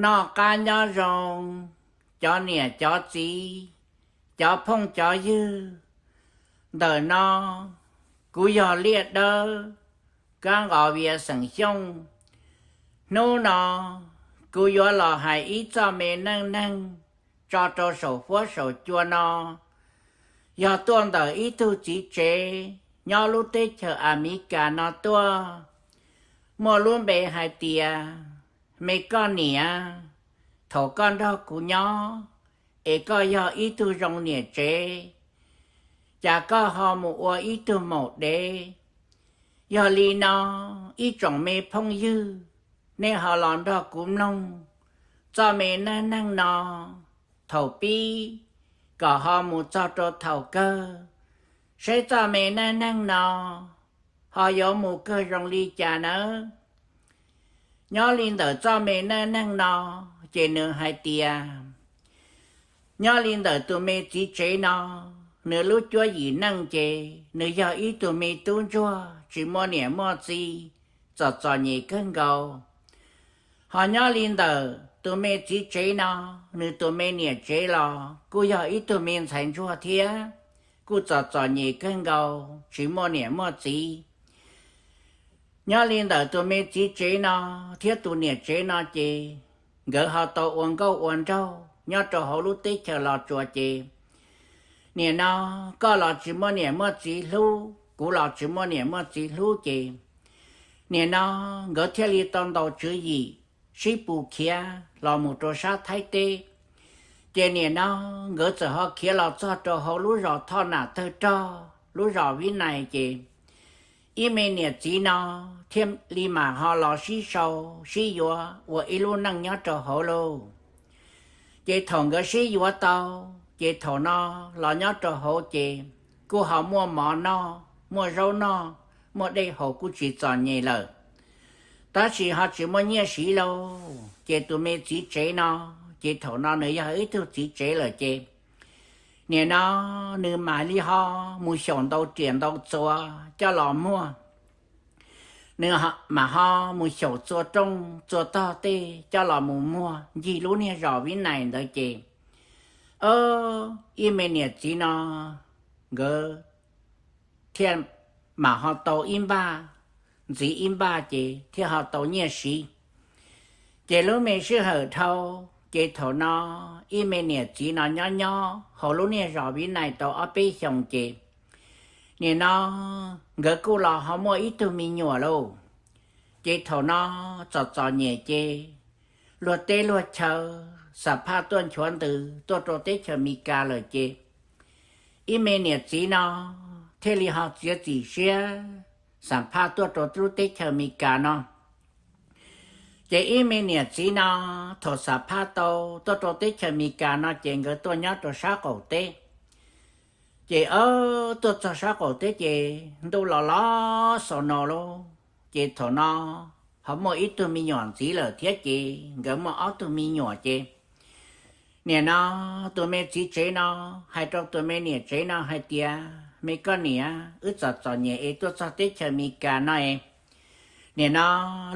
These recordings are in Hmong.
Noj qab nyob zoo, cov niam cov txiv, cov phooj cov ywg. Ntawm no kuv yog Liaj Dawb, kab nqos Vias xeem Xyooj. Hnub no kuv yuav los hais ib txoj me neej neeg tso rau saum huab saum cua no. Yog tuaj ntawm ib tug txiv tsev nyob lub teb chaws Amelikas no tuaj, muaj lub npe hais tias, me koj niam, thaum koj nrog kuv nyob es koj yog ib tug zoo niam tsev, cas koj ho mus ua ib tug maum dev? Yog li no, ib tsoom me phooj ywg, nej ho los nrog kuv mloog txoj me neej neeg no thaum pib kom ho mus txog rau thaum kawg, saib txoj me neej neeg no ho yuav mus kawg zoo li cas nawb. Nyob li ntawm txoj me neej neeg no, ces nws hais tias, nyob li ntawm tus me txiv tsev no, nws lub cuab yim neej ces nws yog ib tug me tub ntsuag tsis muaj niam muaj txiv, txom txom nyem kawg nkaus. Ho nyob li ntawm tus me txiv tsev no, nws tus me niam tsev los kuj yog ib tug me ntxhais ntsuag thiab, kuj txom txom nyem kawg nkaus tsis muaj niam muaj txiv. Nyob li ntawm tus me txiv tsev no thiab tus niam tsev no ces nkawd ho tau ua nkauj ua nraug nyob rau hauv lub teb chaws Los Tsuas ces, nim no koj los tsis muaj niam muaj txiv hlub, kuv los tsis muaj niam muaj txiv hlub ces, nim no nkawd thiaj li tau ntaus tswv yim sib pus khiav los mus rau sab Thaib teb. Ces nim no nkawd txawm ho khiav los txog rau hauv lub zos Thoj Nam Tawg Rog, lub zos Vib Nais ces, ib me niam txiv no thiaj li mam ho los sib sau sib yuav ua ib lub neej nyob rau hauv lauj. Ces thaum nkawd sib yuav tau, ces thaum no los nyob rau hauv ces kuj ho muaj mov noj, muaj zaub noj, muaj dej haus kuj tsis txom nyem lawm. Tab sis ho tsis muaj nyiaj siv lauj, ces tus me txiv tsev no, ces thaum no nws yog ib tug txiv tsev lawm ces, nim no nws mam li ho mus xyaum ntau riam ntau txuas coj los muag. Nws mam ho mus xyaum txua rooj txua tog tej coj los mus muag ncig lub niag zos Vib Nais ntawd ces, ib me niam txiv no nkawd thiaj mam ho tau ib npaj, ntxiv ib npaj ces thiaj ho tau nyiaj siv. Ces lub me sij hawm dhau, ces thaum no ib me niam txiv no nyob nyob hauv lub niag zos Vib Nais tau ob peb xyoos ces, nim no nkawd kuj los ho muaj ib tug me nyuam lauj. Ces thaum no txom txom nyem ces luag teb luag chaw xam phaj tuaj nchuav ntws tuaj rau teb chaws Amelikas lawm ces, ib me niam txiv no thiaj li ho txiav txim siab xam phaj tuaj rau lub teb chaws Amelikas no. Ces ib me niam txiv no thaum xam phaj tau tuaj rau teb chaws Amelikas no ces nkawd tuaj nyob rau sab qaum teb. Ces ob tuaj txog sab qaum teb ces ntuj los los xaus no lauj. Ces thaum no ho muaj ib tug me nyuam ntxiv lawm thiab ces nkawd muaj ob tug me nyuam ces, nim no tus me txiv tsev no hais rau tus me niam tsev no hais tias, me koj niam, wb txom txom nyem es tuaj txog teb chaws Amelikas no es, nim no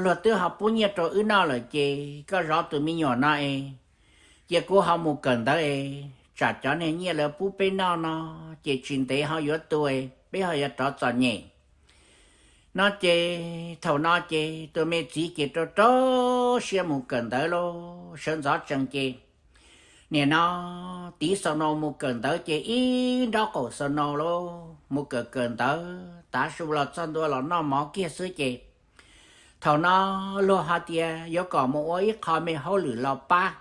luag twb ho pub nyiaj rau wb noj lawm ces koj zov tus me nyuam no es, cia kuv ho mus kawm ntawv es tsam cov niag nyiaj lawv pub peb noj no ces tsis ntev ho yuav tu es peb ho yuav rov txom nyem. No ces thaum no ces tus me txiv ces rau rau siab mus kawm ntawv lauj, sawv ntxov tsees ces, nim no tiv xaus no mus kawm ntawv ces ib nrob qaum xaus no lauj, mus kawm kawm ntawv tav su los txog ntua los noj mov kiag xwb ces, thaum no luag hais tias yuav kom mus ua ib qho me hauj lwm los pab.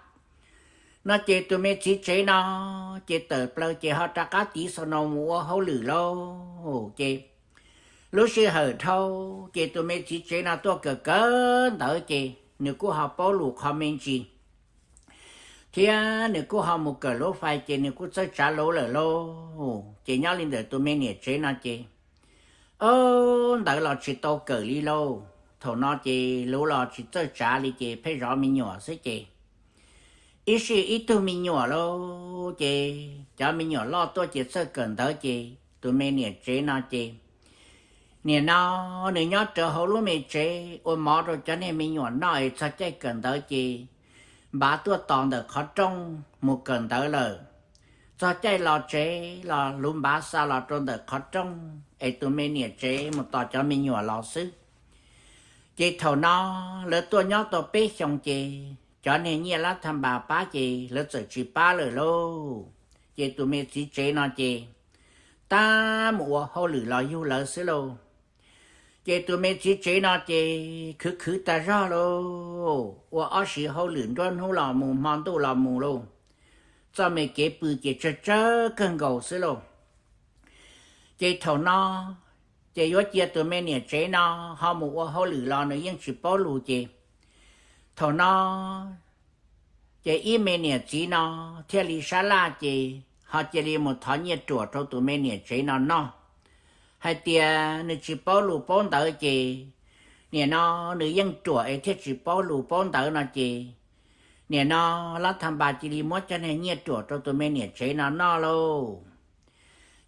No ces tus me txiv tsev no ces tawm plaws ces ho rov qab tiv xaus no mus ua hauj lwm lauj ces, lub sij hawm dhau ces tus me txiv tsev no tuaj kawm kawm ntawv ces nws kuj ho paub lus qho me ntsis, thiab nws kuj ho mus kawm lub fais ces nws kuj txawj tsav lus lawm lauj. Ces nyob li ntawm tus me niam tsev no ces, ntawv los tsis tau kawm li lauj, thaum no ces lus los tsis txawj tsav li ces pheej zov me nyuam xwb ces, ib sij ib tug me nyuam lauj ces cov me nyuam loj tuaj ces txawj kawm ntawv ces tus me niam tsev no ces, nim no nws nyob rawv hauv lub me tsev ua mov rau cov niag me nyuam noj es txog caij kawm ntawv ces, npav tuaj tos ntawm qhov rooj mus kawm ntawv lawm. Txog caij los tsev los luv npav xa los rau ntawm qhov rooj es tus me niam tsev mus tos cov me nyuam los xwb. Ces thaum no lawv tuaj nyob tau peb xyoos ces cov niag nyiaj lab thaj npas pab ces lawv txawm tsis pab lawm lauj. Ces tus me txiv tsev no ces tab mus ua hauj lwm los yug lawv xwb lauj. Ces tus me txiv tsev no ces khwv khwv tag zog lauj, ua ob siv hauj lwm nruab hnub los mus hmo ntuj los mus lauj. Txoj me kev pw ces tsawg tsawg kawg nkaus xwb lauj. Ces thaum no ces yuav cia tus me niam tsev no ho mus ua hauj lwm los nws yeej tsis paub lus ces thaum no ces ib me niam txiv no thiaj li sab laj ces ho cia li mus thov nyiaj ruam rau tus me niam tsev no noj, hais tias nws tsis paub lus paub ntawv ces nim no nws yeej ruam es thiaj tsis paub lus paub ntawv no ces nim no lab thaj npas cia li muab cov niag nyiaj ruam rau tus me niam tsev no noj lauj.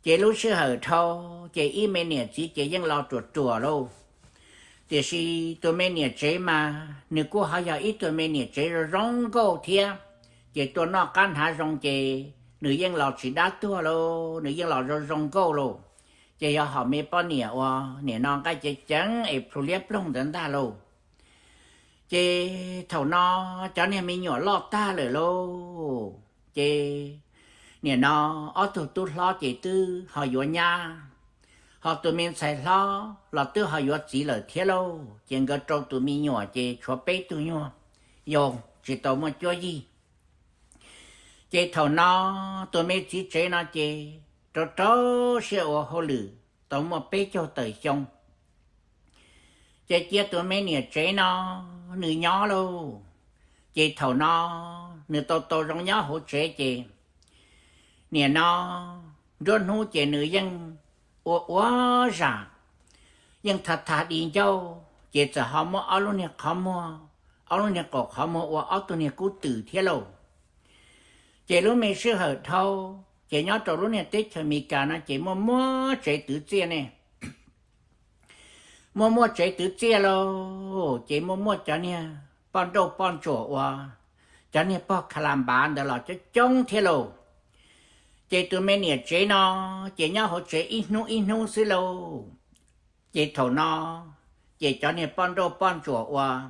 Ces lub sij hawm dhau ces ib me niam txiv ces yeej los ruam ruam lauj. Tiam sis tus me niam tsev mas nws kuj ho yog ib tug me niam tsev zoo zoo nkauj thiab, ces tuaj noj qab hnav zoo ces nws yeej los tsis dab tuag lauj, nws yeej los zoo zoo nkauj lauj. Ces yog hom me poj niam uas nim no nqaij ceev ceev es plhu liab ploog ntawd ntag lauj. Ces thaum no cov niag me nyuam loj tag lawm lauj, ces nim no ob tug tub hlob ces twb ho yuav nyab, ho tus me ntxhais hlob los twb ho yuav txiv lawm thiab lauj. Ces nkawd rau tus me nyuam ces tshuav peb tug nyuag yau tsis tau muaj cuab yig. Ces thaum no tus me txiv tsev no ces rau rau siab ua hauj lwm tau muaj peb caug tawm xyoo, ces cia tus me niam tsev no nws nyob lauj. Ces thaum no nws tau tau zoo nyob hauv tsev ces nim no nruab hnub ces nws yeej ua ua zam, yeej thag thag di ncauj, ces txawm ho muab ob lub niag qhov muag, ob lub niag qaum qhov muag ua ob tug niag kub twm thiab lauj. Ces lub me sij hawm dhau, ces nyob rau lub niag teb chaws Amelikas no ces muaj muaj tsev twv txiaj ne. Muaj muaj tsev twv txiaj lauj, ces muaj muaj cov niag poj nrauj poj ntsuam uas cov niag pog kha la npav ntawd los coob coob thiab lauj. Ces tus me niam tsev no ces nyob hauv tsev ib hnub ib hnub xwb lauj. Ces thaum no ces cov niag poj nrauj poj ntsuam uas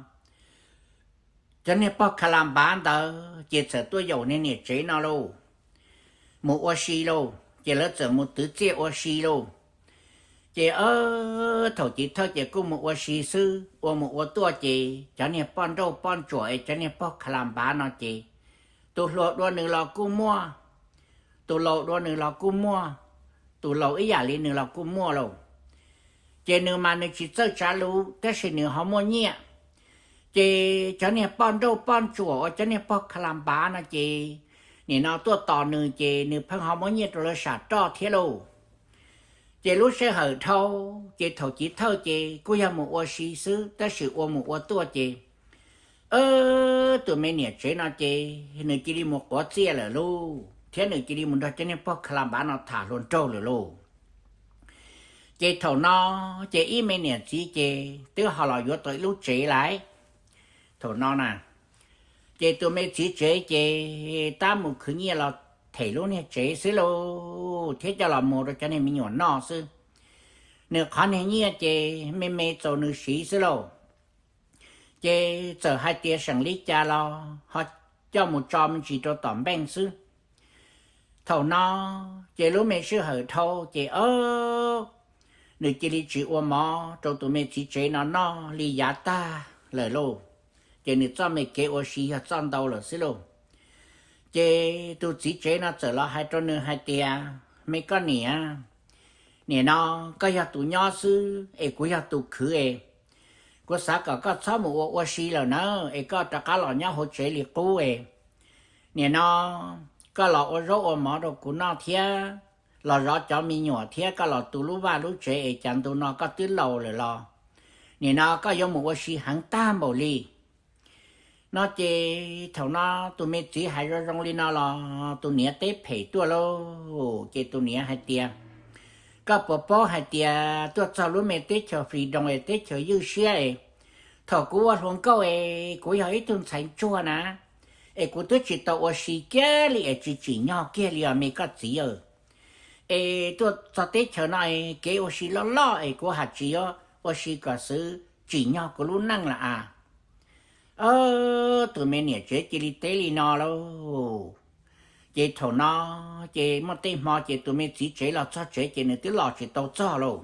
cov niag pog kha la npav ntawd ces txawm tuaj yaum niag niam tsev no lauj, mus ua si lauj. Ces lawv txawm mus twv txiaj ua si lauj. Ces thaum chiv thawj ces kuj mus ua si xwb, ua mus ua tuaj ces cov niag poj nrauj poj ntsuam es cov niag pog kha la npav no ces tus hluas dua nws los kuj muaj, tus laus dua nws los kuj muaj, tus laus ib yam li nws los kuj muaj lauj. Ces nws mas nws tsis txawj tsav lus tab sis nws ho muaj nyiaj. Ces cov niag poj nrauj poj ntsuam uas cov niag pog kha la npav no ces nim no tuaj tos nws ces nws pheej ho muab nyiaj rau lawv sam roj thiab lauj. Ces lub sij hawm dhau, ces thaum chiv thawj ces kuj yog mus ua si xwb tab sis ua mus ua tuaj ces tus me niam tsev no ces nws cia li mus quav txiaj lawm lauj, thiab nws cia li mus nrog cov niag pog kha la npav no tham hluas nraug lawm lauj. Ces thaum no ces ib me niam txiv ces twb ho los yuav tau ib lub tsev lawm. Thaum no na, ces tus me txiv tsev ces tab mus khwv nyiaj los them lub niag tsev xwb lauj, thiab coj los muag rau cov niag me nyuam noj xwb. Nws qhov niag nyiaj ces me me txaus nws siv xwb lauj. Ces txawm hais tias seem li cas los ho coj mus tso me ntsis rau tom npeej xwb. Thaum no ces lub me sij hawm dhau ces nws cia li tsis ua mov rau tus me txiv tsev no noj li yav tag lawm lauj. Ces nws txoj me kev ua si yog txoj ntau lawm xwb lauj. Ces tus txiv tsev no txawm los hais rau nws hais tias, me koj niam, nim no koj yog tus nyob xwb es kuv yog tus khwv es kuv xav kom koj txhob mus ua ua si lawm na, es koj rov qab los nyob hauv tsev li qub es nim no koj los ua zaub ua mov rau kuv noj thiab los zov cov me nyuam thiab koj los tu lub vaj lub tsev es cas ntu no koj twb laus lawm los nim no koj yuav mus ua si heev tag npaum li. No ces thaum no tus me txiv hais zoo zoo li no los tus niam teb phem tuaj lauj. Ces tus niam hais tias, koj puas paub hais tias tuaj txog lub me teb chaws freedom es teb chaws ywj siab es thaum kuv ua hluas nkauj es kuv yog ib tug ntxhais ntsuag na, es kuv twb tsis tau ua si kiag li es tsis tsim nyog kiag li os me koj txiv aw. Es tuaj txog teb chaws no es kev ua si loj loj es kuv hais tsis yuav ua si kom xwv tsim nyog kuv lub neej lawm as. Tus me niam tsev cia li teb li no lauj. Ces thaum no ces muaj tej hmo ces tus me txiv tsev los txog tsev ces nws twb los tsis tau txog lauj.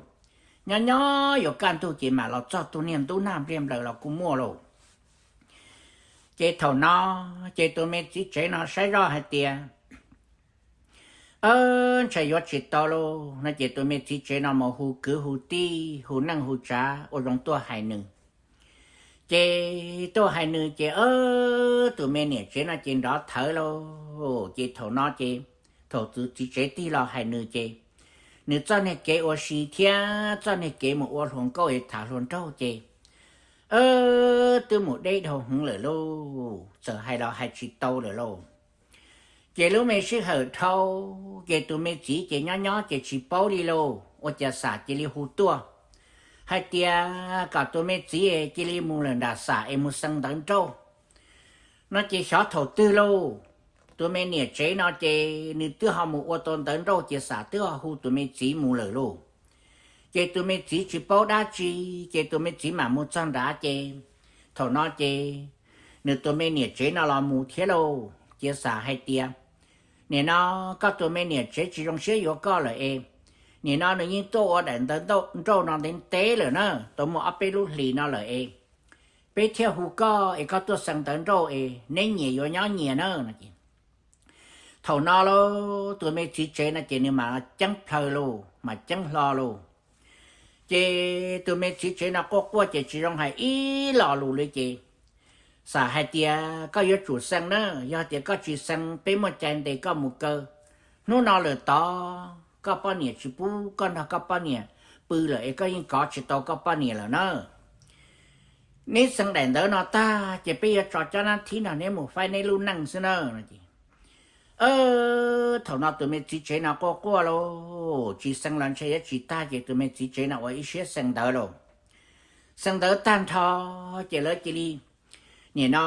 Nyob nyob yuav kaj ntug ces mam los txog, tus niag ntub nag npliag nplaws los kuj muaj lauj. Ces thaum no ces tus me txiv tsev no saib zoj hais tias, Ntshai yuav tsis tau lauj no ces tus me txiv tsev no mus hu kwv hu tij hu neej hu tsav ua zoo tuaj hais nws. Ces tuaj hais nws ces tus me niam tsev no ces nrov thawv lauj. Ces thaum no ces thaum tus txiv tsev tig los hais nws ces nws txoj niag kev ua si thiab txoj niag kev mus ua hluas nkauj es tham hluas nraug ces twb mus deb dhau heev lawm lauj, txawm hais los hais tsis tau lawm lauj. Ces lub me sij hawm dhau, ces tus me txiv ces nyob nyob ces tsis paub li lauj, ua cas xam cia li hu tuaj hais tias kom tus me txiv cia li mus lawm nram xam es mus xee ntawv nrauj no ces xyov thaum twg lauj. Tus me niam tsev no ces nws twb ho mus ua tau ntawv nrauj ces xam twb ho hu tus me txiv mus lawm lauj. Ces tus me txiv tsis paub dab tsi, ces tus me txiv mam mus txog nrad ces thaum no ces nws tus me niam tsev no los mus thiab lauj. Ces xam hais tias, Nim no koj tus me niam tsev tsis zoo siab yuav koj lawm es, nim no nws yeej tuaj ua daim ntawv nrauj no ntev ntev lawm na, tau muaj ob peb lub hlis no lawm es, peb thiaj hu koj es koj tuaj xee ntawv nrauj es neb nyias yuav nyob nyias na no ces thaum no lauj, tus me txiv tsev no ces nws mam ceeb plhaw lauj, mam ceeb hlo lauj. Ces tus me txiv tsev no quaj quaj ces tsis zoo hais ib lo lus li ces xam hais tias, Koj yuav tsum xee na, yog tias koj tsis xee peb muaj cai ntes koj mus kaw. Hnub no lawm tod koj poj niam tsis pub koj nrog koj poj niam pw lawm es koj yeej kov tsis tau koj poj niam lawm na. Neb xee daim ntawv no tag ces peb yuav tso cov nab thib nrog neb mus faib neb lub neej xwb na no ces thaum no tus me txiv tsev no quaj quaj lauj, tsis xee los ntshe yuav tsis tag ces tus me txiv tsev no ua ib siab xee ntawv lauj. Xee ntawv tag nrho ces lawv cia li, nim no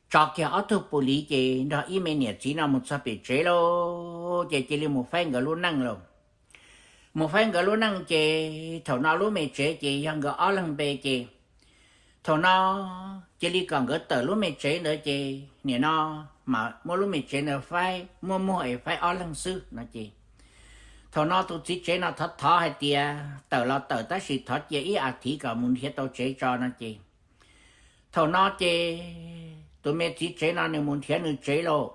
tso kiag ob tug pus liv ces nrog ib me niam txiv no mus txog pem tsev lauj, ces cia li mus faib nkawd lub neej lauj. Mus faib nkawd lub neej ces thaum no lub me tsev ces yog nkawd ob leeg npe ces thaum no cia li kom nkawd tawm lub me tsev ntawd ces nim no mas muab lub me tsev ntawd faib muaj muag es faib ob leeg xwb no ces thaum no tus txiv tsev no thov thov hais tias tawm los tawm tab sis thov cia ib as thiv kom mus nrhiav tau tsev tso no ces thaum no ces tus me txiv tsev no nws mus nrhiav nws tsev lauj.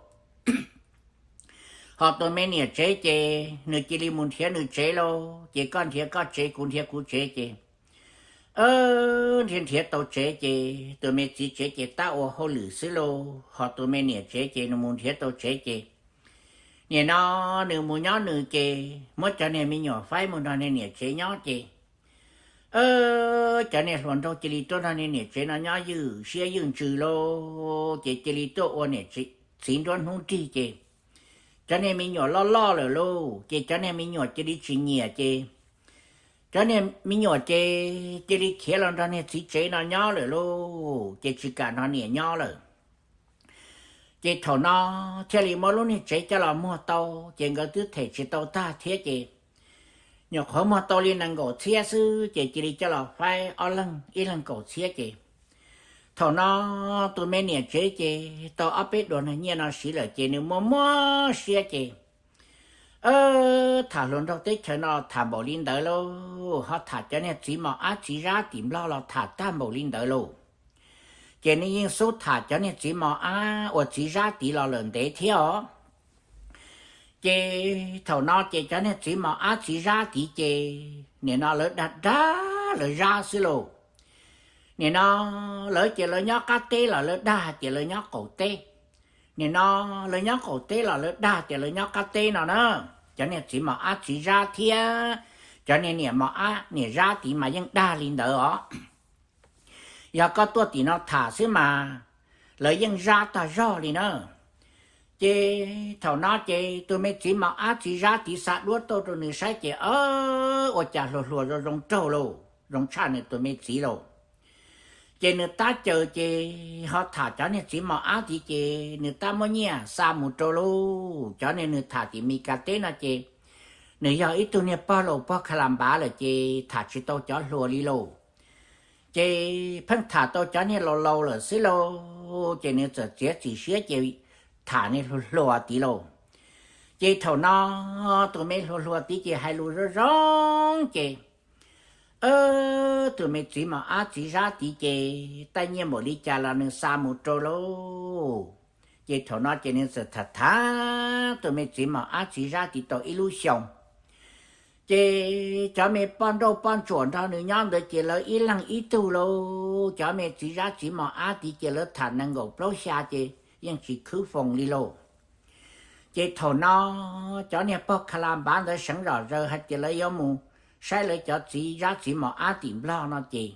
Ho tus me niam tsev ces nws cia li mus nrhiav nws tsev lauj, ces koj nrhiav koj tsev kuv nrhiav kuv tsev ces nrhiav nrhiav tau tsev ces tus me txiv tsev ces tab ua hauj lwm xwb lauj, ho tus me niam tsev ces nws mus nrhiav tau tsev ces nim no nws mus nyob nws ces muab cov niag me nyuam faib mus nrog niag niam tsev nyob ces cov niag hluas nraug cia li tuaj nrog niag niam tsev no nyob ywj siab ywj ntsws lauj, ces cia li tuaj ua niam txiv nruab hnub nrig ces cov niag me nyuam loj loj lawm lauj, ces cov niag me nyuam cia li tsis nyiam ces cov niag me nyuam ces cia li khiav los nrog niag txiv tsev no nyob lawm lauj, ces tsis kam nrog niam nyob lawm. Ces thaum no thiaj li muab lub niag tsev coj los muag tau, ces nkawd twb them tsis tau tag thiab ces nyuam qhuav muag tau li nees nkaum txhiab xwb ces cia li coj los faib ob leeg ib leeg kaum txhiab ces thaum no tus me niam tsev ces tau ob peb duas nyiaj no siv lawm ces nws muaj muaj siab ces tham hluas nraug teb chaws no tham npaum li ntawd lauj, ho tham cov niag txiv mos ab txiv zab tim Nplog los tham tag npaum li ntawd lauj. Ces nws yeej xub tham cov niag txiv mos ab uas txiv zab tid los lawm ntev thiab os. Ces thaum no ces cov niag txiv mos ab txiv zab tid ces nim no lawv dag dag lawv zab xwb lauj. Nim no lawv ces lawv nyob qab teb los lawv dag tias lawv nyob qaum teb. Nim no lawv nyob qaum teb los lawv dag tias lawv nyob qab teb no na. Cov niag txiv mos ab txiv zab thiab cov niag niam mos ab niam zab tid mas yeej dag li ntawd os. Yog koj tuaj tim no tham xwb mas lawv yeej zab tag zog li na. Ces thaum no ces tus me txiv mos ab txiv zab tid xa duab tuaj rau nws saib ces ua cas hluas hluas zoo zoo raug lauj, zoo tshaj nws tus me txiv lauj. Ces nws tab caws ces ho tham cov niag txiv mos ab tid ces nws tab muab nyiaj xa mus rau lauj. Cov niag nws tham tim Mis Kas teb no ces nws yog ib tug niag pog laus pog kha las npav lawm ces tham tsis tau cov hluas li lauj. Ces pheej tham tau cov niag laus laus lawm xwb lauj, ces nws txawm txiav txim siab ces tham niag hluas hluas tid lauj. Ces thaum no tus me hluas hluas tid ces hais lus zoo zoo ces tus me txiv mos ab txiv zab tid ces tej nyiaj npaum li cas los nws xa mus rau lauj. Ces thaum no ces nws txawm tham tham tus me txiv mos ab txiv zab tid tau ib lub xyoos. Ces cov me poj nrauj poj ntsuam nrog nws nyob ntawd ces lawv ib leeg ib tug lauj. Cov me txiv zab txiv mos ab tid ces lawv tham nees nkaum plaub xya ces yeej tsis khwb foos li lauj. Ces thaum no cov niag pog kha las npav ntawd seev zom zaws hais tias lawv yuav mus saib lawv cov txiv zab txiv mos ab tim Nplog no ces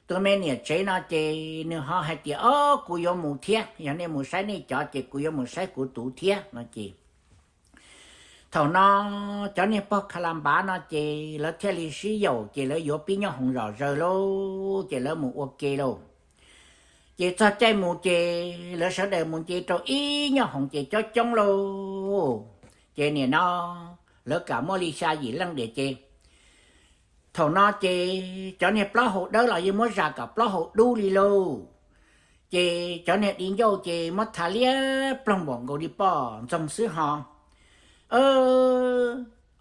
tus me niam tsev no ces nws ho hais tias, Ob, kuv yuav mus thiab, yog nej mus saib nej cov ces kuv yuav mus saib kuv tus thiab no ces thaum no cov niag pog kha las npav no ces lawv thiaj li sib yaum ces lawv yuav pib nyob hoov zom zaws lauj, ces lawv mus ua ke lauj. Ces txog caij mus ces lawv sawv daws mus nce rau ib nyuag hoov ces coob coob lauj. Ces nim no lawv kam muaj li xya yim leej diam ces thaum no ces cov niag plaub hau dawb los yeej muab zas kom plaub hau dub li lauj. Ces cov niag di ncauj ces muab tha liab ploog npaum nkaus li poj ntxoog xwb ho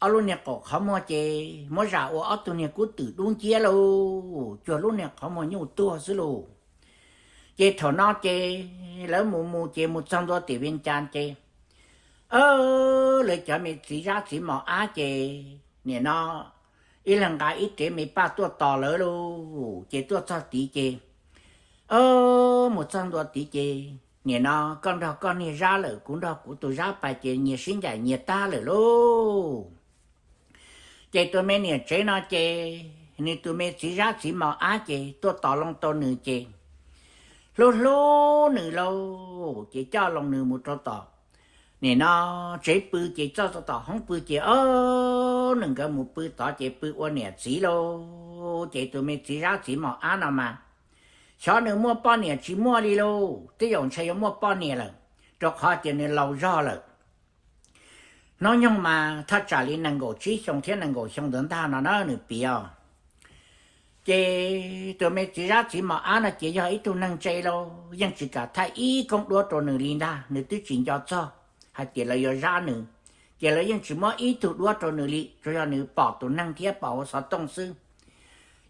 ob lub niag qaum qhov muag ces muab zas ua ob tug niag kub twm dub nciab lauj, cuag lub niag qhov muag nyuj tuag xwb lauj. Ces thaum no ces lawv mus mus ces mus txog ntua tim Vias Cas ces lawv cov me txiv zab txiv mos ab ces nim no ib leeg nqa ib rev me paj tuaj tos lawv lauj. Ces tuaj txog tid ces mus txog ntua tid ces nim no koj nrog koj niag zab lawm, kuv nrog kuv tus zab pais ces nyias sib ncaim nyias tag lawm lauj. Ces tus me niam tsev no ces nws tus me txiv zab txiv mos ab ces tuaj tos loo tau nws ces hlub hlub nws lauj, ces coj loo nws mus rau tom nim no tsev pw ces txoj tau tom hoob pw ces ob nws nkawd mus pw tod ces pw ua niam txiv lauj. Ces tus me txiv zab txiv mos ab no mas xyov nws muaj poj niam tsis muaj li lauj, twb yaum ntshe yuav muaj poj niam lawm, rau qhov tias nws laus zog lawm. Hnub nyoog mas thaj tsam li nees nkaum tsib xyoo thiab nees nkaum xyoo ntawd ntag no na nws piav. Ces tus me txiv zab txiv mos ab no ces yog ib tug neeg ntse lauj, yeej tsis kam thaij ib koob duab rau nws li ntag, nws twb tsis nco txog hais tias lawv yuav zab nws. Ces lawv yeej tsis muab ib tug duab rau nws li, tsuas yog nws pom tus neeg thiab pom hauv xov tooj xwb.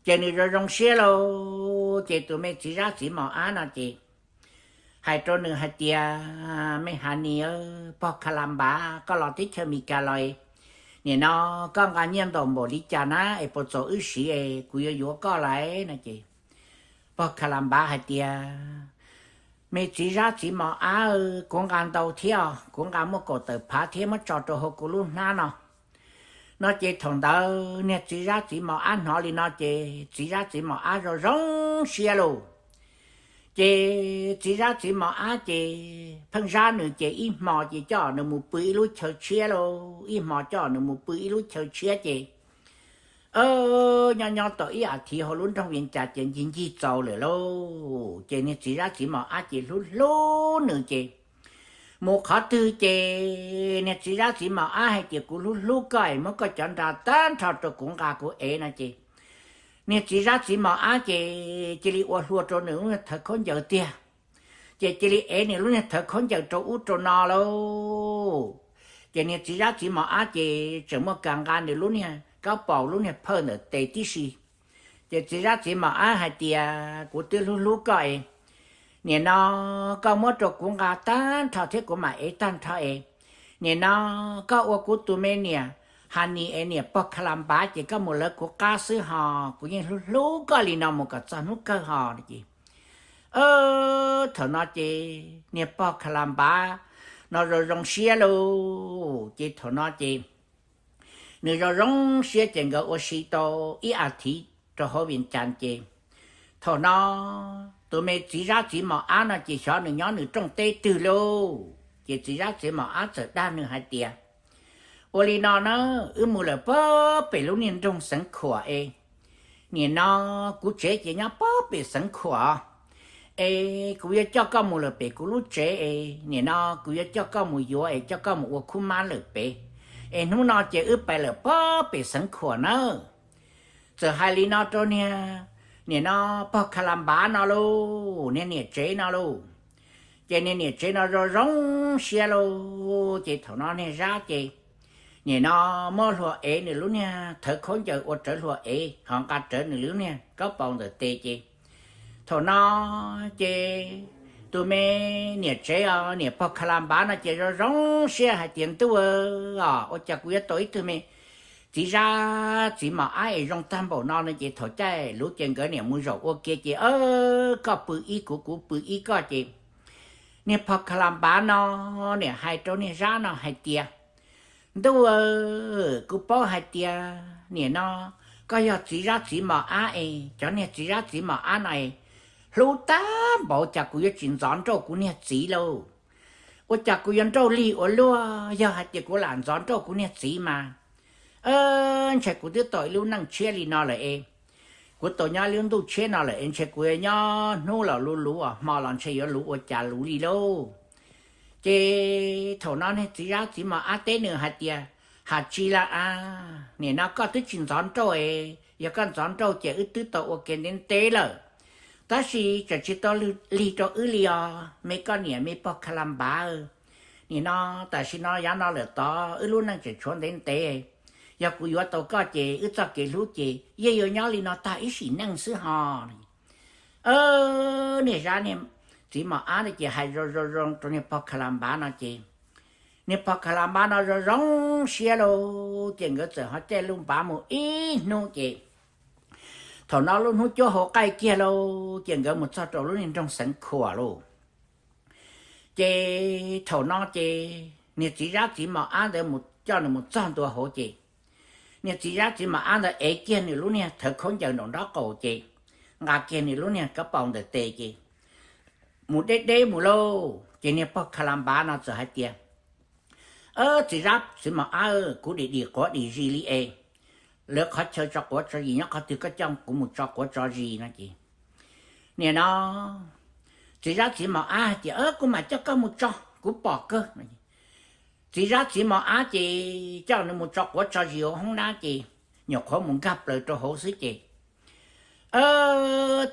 Ces nws zoo zoo siab lauj, ces tus me txiv zab txiv mos ab no ces hais rau nws hais tias, Me Has Nis, pog Kha Las Npav, koj los teb chaws Amelikas los, nim no koj nqa nyiaj ntau npaum li cas na es puas txaus wb siv es kuv yuav yuav koj lawm no ces pog Kha Las Npav hais tias, Me txiv zab txiv mos ab, kuv nqa ntau thiab, kuv nqa muaj kaum tawm phav thiab muab tso rau hauv kuv lub hnab no. No ces thaum ntawd niag txiv zab txiv mos ab hnov li no ces txiv zab txiv mos ab zoo zoo siab lauj. Ces txiv zab txiv mos ab ces pheej zab nws ces ib hmo ces coj nws mus pw ib lub chaw tshiab lauj, ib hmo coj nws mus pw ib lub chaw tshiab ces nyob nyob tau ib as thiv hauv lub nroog Vias Cas ces ncig ncig txaus lawm lauj. Ces niag txiv zab txiv mos ab ces hlub hlub nws ces mus qhov twg ces niag txiv zab txiv mos ab hais tias, Kuv hlub hlub koj es muab koj cov nra tag nrho rau kuv nqa kuv ev no ces niag txiv zab txiv mos ab ces cia li ua hlua rau nws lub niag thawv khaub ncaws tiag. Ces cia li ev nws lub niag thawv khaub ncaws rau ub rau no lauj. Ces niag txiv zab txiv mos ab ces tseem muaj kas nqa nws lub niag kaub paus lub niag phawj ntawm tes tib si. Ces txiv zab txiv mos ab hais tias, Kuv twb hlub hlub koj es, nim no koj muab rau kuv nqa tag nrho thiab kuv mam ev tag nrho es, nim no koj ua kuv tus me niam Has Nis es niam pog Kha Las Npav ces koj mus lawv kuv qab xwb ho, kuv yeej hlub hlub koj li no mus kom txog hnub kawg ho no ces thaum no ces niag pog Kha Las Npav no zoo zoo siab lauj. Ces thaum no ces nws zoo zoo siab ces nkawd ua si tau ib as thiv rau hauv Vias Cas ces thaum no tus me txiv zab txiv mos ab no ces xyov nws nyob nws rooj teb twg lauj. Ces txiv zab txiv mos ab txawm dag nws hais tias, Ua li no na, wb mus lawm puag pem lub niag nroog Xeev Khuam es, nim no kuv tsev ces nyob pog pem Xeev Khuam, es kuv yuav coj koj mus lawm pem kuv lub tsev es nim no kuv yuav coj koj mus yuav es coj koj mus ua khub mab lawm pem, es hnub no ces wb pais lawm pog pem Xeev Khuam nawb. Txawm hais li no rau niag, nim no pog Kha La Npav no lauj, niag niam tsev no lauj. Ces niag niam tsev no zoo zoo siab lauj, ces thaum no niag Zab ces nim no muab hlua ev nws lub niag thawv khaub ncaws ua rawv hlua ev ho nqa rawv nws lub niag kaub paus ntawm tes ces thaum no ces tus me niam tsev os, niam pog Kha La Npav no ces zoo zoo siab hais tias, Ntuj os, ua cas kuv yuav tau ib tug me txiv Zab txiv mos ab es zoo tag npaum no no. Ces thaum caij luv ces nkawd niam mus zaum ua ke ces koj pw ib kuv, kuv pw ib koj ces niag pog Kha La Npav no niam hais rau niag Zab no hais tias, Ntuj, kuv paub hais tias nim no koj yog txiv Zab txiv mos ab es cov niag txiv Zab txiv mos ab no es hlub tag npaum, cas kuv yuav tsis ntxov nrauj kuv niag txiv lauj? Ua cas kuv yuav nrauj lig ua luaj? Yog hais tias kuv lam ntxov nrauj kuv niag txiv mas ntshe kuv twb tau ib lub neej tshiab li no lawm es, kuv tau nyob lub ntuj tshiab no lawm es ntshe kuv yuav nyob hnub los luv luv, hmo los ntshe yuav luv ua cas luv li lauj. Ces thaum no niag txiv Zab txiv mos ab teb nws hais tias, Has tsi la a, nim no koj twb tsis ntxov nrauj es, yog koj ntxov nrauj ces wb twb tau ua ke ntev ntev lawm, tab sis tseem tsis tau lig rau wb li os me koj niam me pog Kha La Npav. Nim no tam sim no yav no lawm tod wb lub neej tseem tshuav ntev ntev, yog kuv yuav tau koj ces wb txoj kev hlub ces yeej yuav nyob li no tag ib sim neej xwb ho. Niag Zab niag txiv mos ab no ces hais zoo zoo zoo rau niag pog Kha La Npav no ces niag pog Kha La Npav no zoo zoo siab lauj, ces nkawd txawm ho caij lub npav mus ib hnub ces thaum no lub hnub cuab hau qaij kiag lauj, ces nkawd mus txog rau lub niag nroog Xeev Khuam lauj. Ces thaum no ces niag txiv Zab txiv mos ab ntawd mus coj nws mus txog ntua hauv ces niag txiv Zab txiv mos ab ntawd ev kiag nws lub niag thawv khaub ncaws nraum nraub qaum ces nqa kiag nws lub niag kaub paus ntawm tes ces mus deb deb mus lauj. Ces niag pog Kha La Npav no txawm hais tias, Txiv Zab txiv mos ab, kuv dim dim quav dim zis li es, lawv qhov chaw tso quav tso zis nyob qhov twg, koj coj kuv mus tso quav tso zis no ces nim no txiv Zab txiv mos ab hais tias, Kuv mam coj koj mus tso, kuv pom kawg. Txiv Zab txiv mos ab ces coj nws mus tso quav tso zis hauv hoob nab ces nyuam qhuav mus nkag plaws rau hauv xwb ces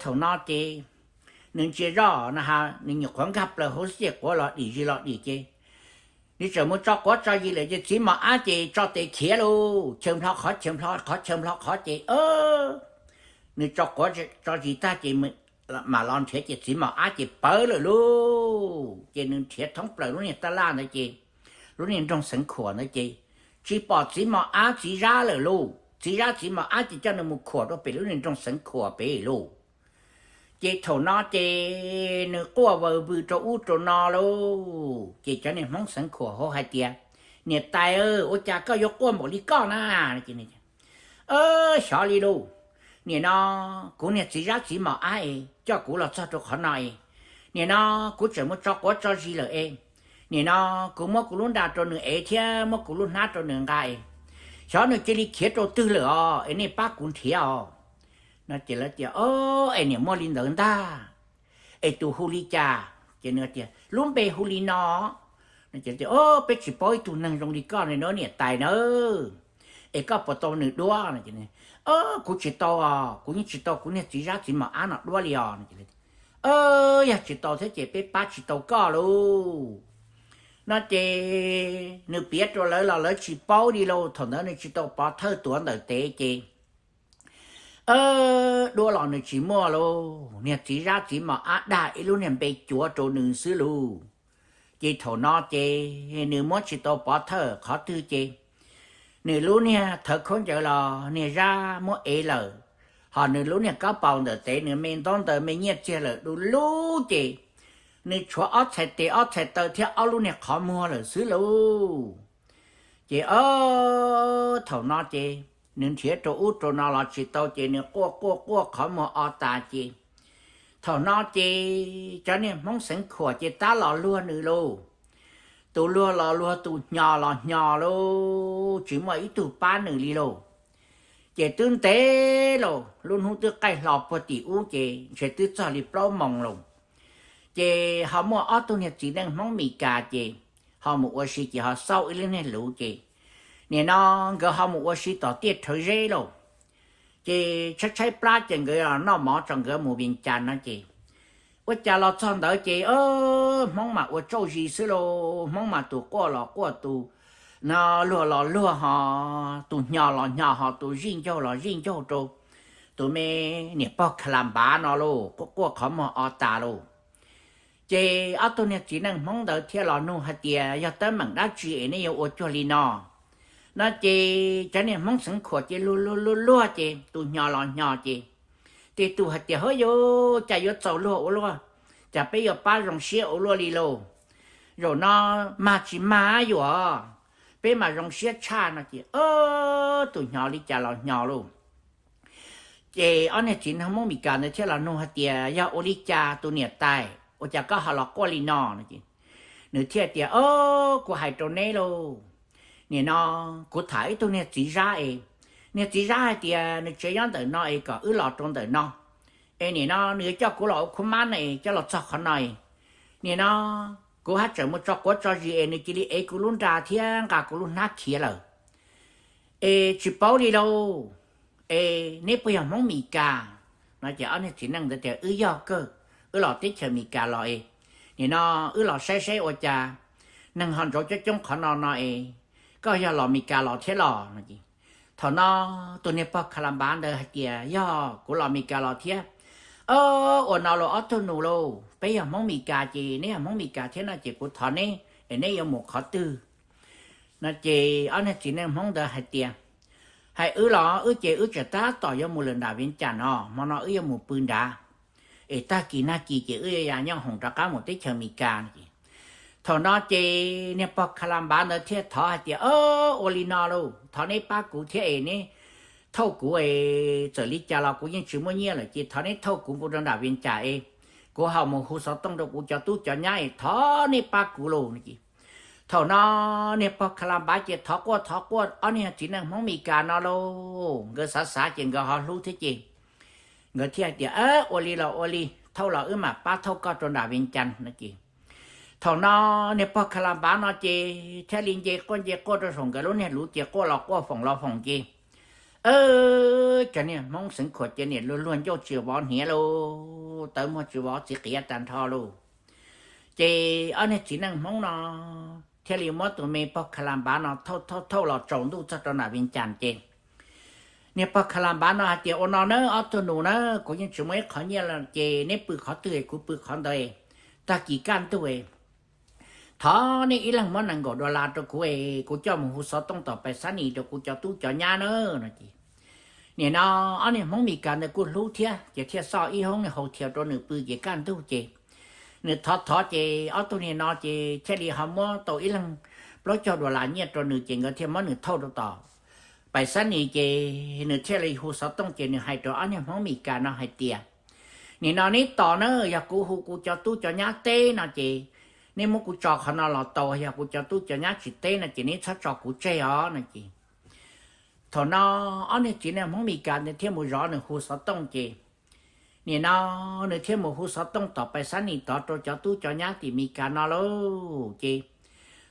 thaum no ces nws ntsia zoj no ha, nws nyuam qhuav nkag plaws hauv xwb ces quav los dim zis los dim ces nws tseem mus tso quav tso zis lawm ces txiv mos ab ces tso tes khiav lauj, chaw nplho qhov chaw nplho qhov chaw nplho qhov ces nws tso quav tso zis tag ces mam los nrhiav ces txiv mos ab ces pawv lawm lauj. Ces nws nrhiav thoob plaws lub niag taj laj ntawd ces lub niag nroog Xeev Khuam ntawd ces tsis pom txiv mos ab txiv Zab lawm lauj. Txiv Zab txiv mos ab ces coj nws mus khuam rau pem lub niag nroog Xeev Khuam pem lauj. Ces thaum no ces nws quaj vawv vwm rau ub rau no lauj. Ces cov niag Hmoob Xeev Khuam hauv hais tias, Niam tais, ua cas koj yuav quaj npaum li koj na? Xyov li lauj, nim no kuv niag txiv Zab txiv mos ab es coj kuv los txog rau qhov no es, nim no kuv tseem mus tso quav tso zis lawm es, nim no kuv muab kuv lub nra rau nws ev thiab muab kuv lub hnab rau nws nqa es, xyov nws cia li khiav rau twg lawm os, es nej pab kuv nrhiav os. No ces lawv tias, O, es niam muaj li ntawd ntag, es tus hu li cas? Ces nws tias, Lub npe hu li no. No ces, O, peb tsis paub ib tug neeg zoo li koj ne, niam tais nawb, es koj puas tau nws duab? Kuv tsis tau os, kuv yeej tsis tau kuv niag txiv Zab txiv mos ab no duab li os. Yog tsis tau thiab ces peb pab tsis tau koj lauj. No ces nws piav rau lawv los lawv tsis paub li lauj, thaum ntawd nws tsis tau pov thawj tuav ntawm tes ces duab los nws tsis muaj lauj. Niag txiv Zab txiv mos ab dag ib lub niag npe cuav rau nws xwb lauj. Ces thaum no ces nws muab tsis tau pov thawj qhov twg ces nws lub niag thawv khaub ncaws los niag Zab muab ev lawm, ho nws lub niag kaub paus ntawm tes nws me ntaub ntawv me nyiaj txiag lawm du lug ces nws tshuav ob txhais tes ob txhais taw thiab ob lub niag qhov muag lawm xwb lauj. Ces o, thaum no ces nws nrhiav rau ub rau no los tsis tau ces nws quaj quaj quaj qhov muag o tas ces thaum no ces cov niag Hmoob Xeev Khuam ces tab los luag nws lauj. Tus luag los luag, tus hnyo los hnyo lauj, tsis muaj ib tug pab nws li lauj. Ces twb ntev lawm, lub hnub twb qaij hlo puag tim ub ces ntshe twb txog li plaub moos lawm. Ces ho muaj ob tug niag txiv neej Hmoob Mes Kas ces ho mus ua si ces ho xauj ib lub niag luv ces nim no nkawd ho mus ua si tom tiaj rhawv zeb lawm. Ces tshaib tshaib plab ces nkawd noj mov tso nkawd mus Vias Cas no ces ua cas los txog ntawd ces Hmoob mas ua tsauj zis xwb lauj, Hmoob mas tus quaj los quaj tus no, luag los luag ho, tus hnyo los hnyo ho, tus zij ncaug los zij ncaug rau tus me niam pog Kha Las Npav no lauj, quaj quaj qhov muag o tas lauj. Ces ob tug niag txiv neej Hmoob ntawd thiaj los nug hais tias yog teeb meem dab tsi es nej yuav ua cuag li no. No ces cov niag Hmoob Xeev Khuam ces luag luag luag luag ces tus hnyo los hnyo ces tej tus hais tias hawb yuav cas yuav txaus luag ua luaj, cas peb yuav pab zoo siab ua luaj li lauj. Zaum no mag tsis mag yuav, peb mas zoo siab tshaj no ces tus hnyo li cas los hnyo lauj. Ces ob niag txiv neej Hmoob Mes Kas ntawd thiaj los nug hais tias yog ua li cas tus niam tais ua cas koj ho los quaj li no no ces nws thiaj tias o, kuv hais rau neb lauj, nim no kuv tham ib tug niag txiv Zab es, niag txiv Zab hais tias nws tsev nyob ntawm no es kom wb los rau ntawm no es nim no nws yuav coj kuv los ua khub mab no es coj los txog qhov no es nim no kuv haj tseem mus tso quav tso zis es nws cia li ev kuv lub nra thiab nqa kuv lub hnab khiav lawm es tsis paub li lauj. Es neb puas yog Hmoob Mes Kas? No ces ob niag txiv neej ntawd tias wb yog kawg, wb los teb chaws Mes Kas los es nim no wb los saib saib ua cas neeg ho ntsauv coob coob qhov no no es koj yog los Mes Kas los thiab los no ces thaum no tus niag pog Kha Las Npav ntawd hais tias yog kuv los Mes Kas los thiab. O, ua no los ob tug nus lauj, peb yog Hmoob Mes Kas ces neb yog Hmoob Mes Kas thiab no ces kuv thov neb es neb yuav mus qhov twg? No ces ob niag txiv neej Hmoob ntawd hais tias hais wb los wb ces wb tseem tab tom yuav mus lawm nram Vias Cas no, hmo no wb yuav mus pw nrad es tag kis nag kis ces wb yuav ya nyob hoom rov qab mus teb chaws Mes Kas no ces thaum no ces niag pog Kha Las Npav ntawd thiaj thov hais tias o, ua li no lauj, thov neb pab kuv thiab es neb thauj kuv es txawm li cas los kuv yeej tsis muaj nyiaj lawm ces thov neb thauj kuv mus rau nram Vias Cas es kuv ho mus hu xov tooj rau kuv cov tub cov nyab es thov neb pab kuv lauj no ces thaum no niag pog Kha Las Npav ces thov quaj thov quaj ob niag txiv neej Hmoob Mes Kas no lauj, nkawd xav xav ces nkawd ho hlub thiab ces nkawd thiaj hais tias ua li los ua li, thauj los wb mam pab thauj koj rau nram Vias Cas no ces thaum no niag pog Kha Las Npav no ces thiaj li nce quaj nce quaj rau saum nkawd lub niag luv ces quaj los quaj foom los foom ces cov niag Hmoob Xeev Khuam ces niam luag luag ncauj tsis vov hniav lauj, tawv muag tsis vov txiv qiav tag nrho lauj. Ces ob niag txiv neej Hmoob no thiaj li muab tus me pog Kha Las Npav no thauj thauj thauj los tsaus ntuj txog rau nram Vias Cas ces niag pog Kha Las Npav no hais tias ua no na ob tug nus na, kuv yeej tsis muaj ib qhov nyiaj ces neb pw qhov twg kuv pw qhov ntawd, tag kis kaj ntug thov neb ib leeg muab nees nkaum dollar rau kuv es kuv coj mus hu xov tooj tom Pais Xab Nis rau kuv cov tub cov nyab na no ces nim no ob niag Hmoob Mes Kas ntawd kuj hlub thiab ces thiaj xoj ib hoob niag hau thiav rau nws pw ces kaj ntug ces nws thov thov ces ob tug niag no ces thiaj li ho muab tau ib leeg plaub caug dollar nyiaj rau nws ces nkawd thiaj muab nws thauj rau tom Pais Xab Nis ces nws thiaj li hu xov tooj ces nws hais rau ob niag Hmoob Mes Kas no hais tias nim no neb tos na, yog kuv hu kuv cov tub cov nyab teb no ces neb muab kuv tso qhov no los tau, yog kuv cov tub cov nyab tsis teb no ces neb txhob tso kuv tseg os no ces thaum no ob niag txiv neej Hmoob Mes Kas ntawd thiaj mus zov nws hu xov tooj ces nim no nws thiaj mus hu xov tooj tom Pais Xab Nis tod rau cov tub cov nyab tim Mes Kas no lauj ces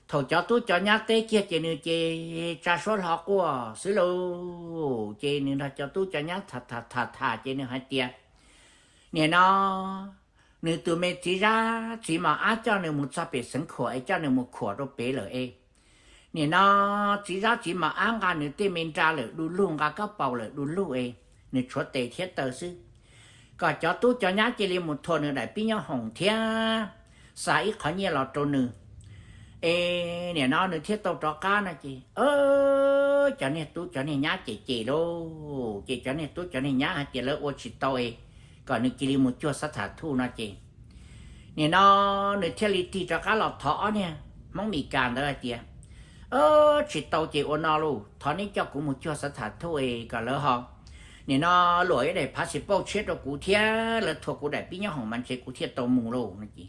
thaum cov tub cov nyab teb kiag ces nws ces tsa suab hlo quaj xwb lauj ces nws nrog cov tub cov nyab tham tham tham tham ces nws hais tias nim no nws tus me txiv Zab txiv Mos Ab coj nws mus txog pem Xeev Khuam es coj nws mus khuam rau pem lawm es nim no txiv Zab txiv Mos Ab nqa nws tej me nra lawm du lug, nqa kab paus lawm du lug es nws tshuav tes thiab taw xwb, kom cov tub cov nyab cia li mus thuam nws daim pib nyob hoom thiab xa ib qhov nyiaj los rau nws es nim no nws thiaj tau rov qab no ces cov niag tub cov niag nyab ces cem lauj ces cov niag tub cov niag nyab hais tias lawv ua tsis tau es kom nws cia li mus cuag xab tham thuj no ces nim no nws thiaj li tig rov qab los thov ob niag Hmoob Mes Kas ntawd hais tias tsis tau ces ua no lauj, thov neb coj kuv mus cuag xab tham thuj es kom lawv ho nim no luam ib daim phav xis pauj tshiab rau kuv thiab lawv thuam kuv daim pib nyob hoom mas ntshe kuv thiaj tau mus lauj no ces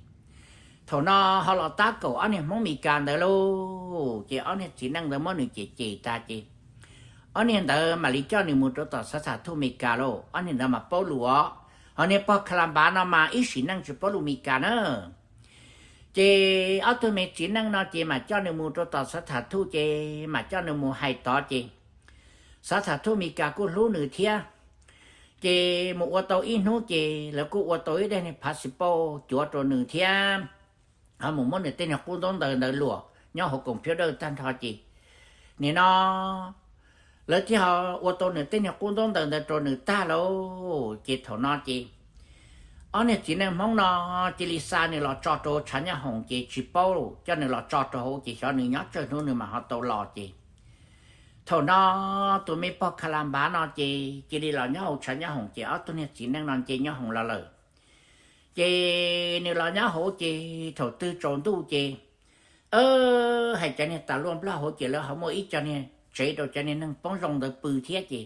thaum no ho los tab kaum ob niag Hmoob Mes Kas ntawd lauj ces ob niag txiv neej ntawd muab nws cem cem tas ces Ob niag ntawd mam li coj nws mus rau tom xav tham thuj Amelikas lauj, ob niag ntawd mas paub lus os. Ho niag pog Khalanpav no mas ib sim neej tsis paub lus Amelikas na. Ces ob tug me txiv neej no ces mam coj nws mus rau tom xav tham thuj ces mam coj nws mus hais tod ces xav tham thuj Amelikas kuj hlub nws thiab. Ces mus ua tau ib hnub ces lawv kuj ua tau ib daim niag phas xis poj cuav rau nws thiab, ho mus muab nws tej niag qub ntaub ntawv ntawd luam nyob hauv koom phiab dawj tag nrho ces nim no lawv thiaj ho ua tau nws tej niag qub ntaub ntawv ntawd rau nws tag lauj. Ces thaum no ces ob niag txiv neej Hmoob no cia li xa nws los tso rau tshav nyob hoom ces tsis paub coj nws los tso rau hauv ces xyov nws nyob tsawg hnub nws mam ho tau los ces thaum no tus me pog Khalanpav no ces cia li los nyob hauv tshav nyob hoom ces ob tug niag txiv neej no nce nyob hoom los lawm. Ces nws los nyob hauv ces thaum twg tsaus ntuj ces hais cov niag tas luaj nplog hauv ces lawv ho muaj ib co niag tsev rau cov niag neeg poob zoo ntawd pw thiab ces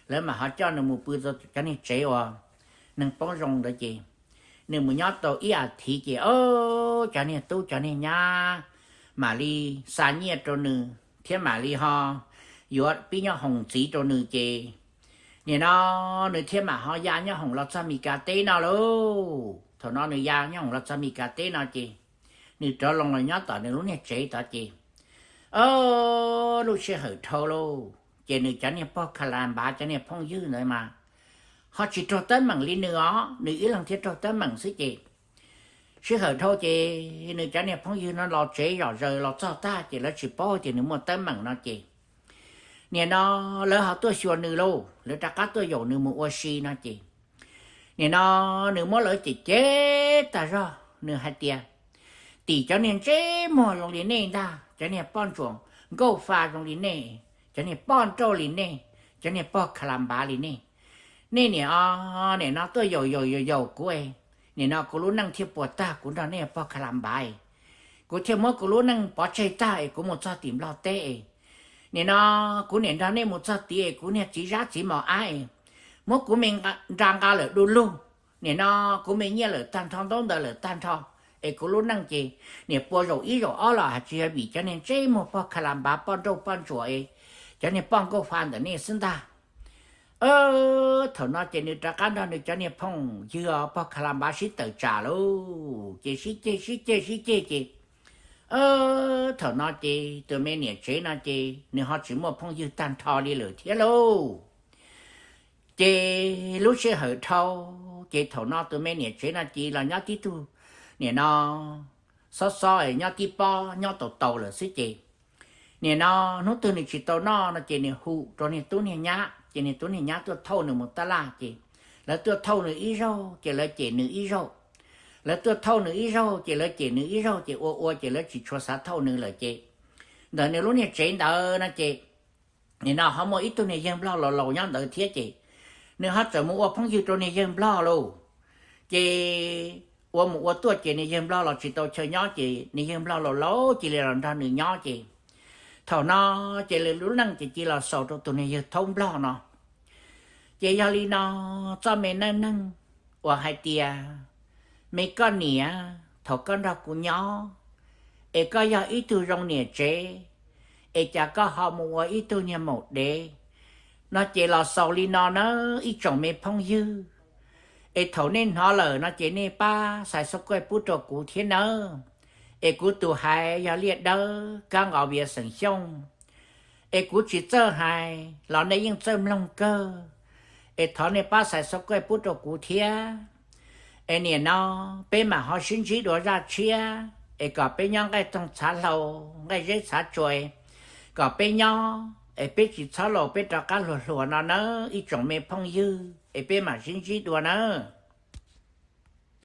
lawv mam ho coj nws mus pw rau cov niag tsev uas neeg poob zoo ntawd ces nws mus nyob tau ib as thiv ces cov niag tub cov niag nyab mam li xa nyiaj rau nws thiab mam li ho yuav pib nyob hoom ntxiv rau nws ces nim no nws thiaj mam ho ya nyob hoom los txog Meskas teb no lauj. Thaum no nws ya nyob hoom los txog Meskas teb no ces nws rov loo los nyob tom nws lub niag tsev tod ces lub sij hawm dhau lauj ces nws cov niag pog Khalanpav cov niag phooj ywg ntawd mas ho tsis raug teeb meem li nws os, nws ib leeg thiaj raug teeb meem xwb ces sij hawm dhau ces nws cov niag phooj ywg no los tsev zom zaws los txog tag ces lawv tsis paub tias nws muaj teeb meem no ces nim no lawv ho tuaj xyuas nws lauj, lawv rov qab tuaj yaum nws mus ua si no ces nim no nws muab lawv cem cem tag zog, nws hais tias, tim cov niag ntsej muag zoo li nej ntag, cov niag poj ntsuam nkauj fa zoo li nej, cov niag poj nrauj li nej, cov niag pog Khalanpav li nej, nej nim o nim no tuaj yaum yaum yaum yaum kuv, nim no kuv lub neej thiaj puas tag kuv nrog nej pog Khalanpav, kuv thiaj muab kuv lub neej pov tseg tag es kuv mus txog tim Nplog teb es nim no kuv niam nrog nej mus txog tid es kuv niag txiv zab txiv mos ab es muab kuv me nra nqa lawm du lug, nim no kuv me nyiaj lawm tag nrho ntaub ntawv lawm tag nrho es kuv lub neej ces nim pua zaum ib zaum ob los hais tsis yog vim cov niag ntsej muag pog Khalanpav poj nrauj poj ntsuam es cov niag poj nkauj fa ntawm nej xwb ntag. Thaum no ces nws rov qab nrog nws cov niag phooj ywg pog Khalanpav sib tawm tsam lauj, ces sib ceg sib ceg sib ceg ces thaum no ces tus me niam tsev no ces nws ho tsis muaj phooj ywg tag nrho li lawm thiab lauj. Ces lub sij hawm dhau ces thaum no tus me niam tsev no ces los nyob tib tug nim no xob xob nyob tib pob nyob tau tau lawm xwb ces nim no hnub twg nws tsis tau noj no ces nws hu rau niag tub niag nyab ces niag tub niag nyab tuaj thauj nws mus tab laj ces lawv tuaj thauj nws ib zaug ces lawv cem nws ib zaug, lawv tuaj thauj nws ib zaug ces lawv cem nws ib zaug ces ua ua ces lawv tsis tshua xav thauj nws lawm ces ntawm nws lub niag tsev ntawd no ces nim no ho muaj ib tug niag yawg Nplog laus laus nyob ntawd thiab ces nws ho txawm mus ua phooj ywg rau niag yawg Nplog lauj. Ces ua mus ua tuaj ces niag yawg Nplog los tsis tau chaw nyob ces niag yawg Nplog laus laus cia li los nrog nws nyob ces thaum no ces lawv lub neej ces cia los xaus rau tus niag yawg Thaub Nplog no. Ces yog li no txoj me neej neeg uas hais tias me koj niam, thaum koj nrog kuv nyob es koj yog ib tug zoo niam tsev es cas koj ho mus ua ib tug niag maum dev no ces los xaus li no nawb ib tsoom me phooj ywg. Es thaum nej hnov lawm no ces nej pab subscribe pub rau kuv thiab nawb. Es kuv tus hais yog Liaj Dawb Kab Nqos Vias xeem Xyooj. Es kuv tsis txawj hais los nej yeej txawj mloog kawg. Es thov nej pab subscribe pub rau kuv thiab. Es nim no peb mam ho sib ntsib dua zaj tshiab es kom peb nyob nqaij toog txhav hlau, nqaij zeb txhav tsua, kom peb nyob es peb tsis txhob laus peb rov qab hluas hluas no nawb ib tsoom me phooj ywg es peb mam sib ntsib dua nawb.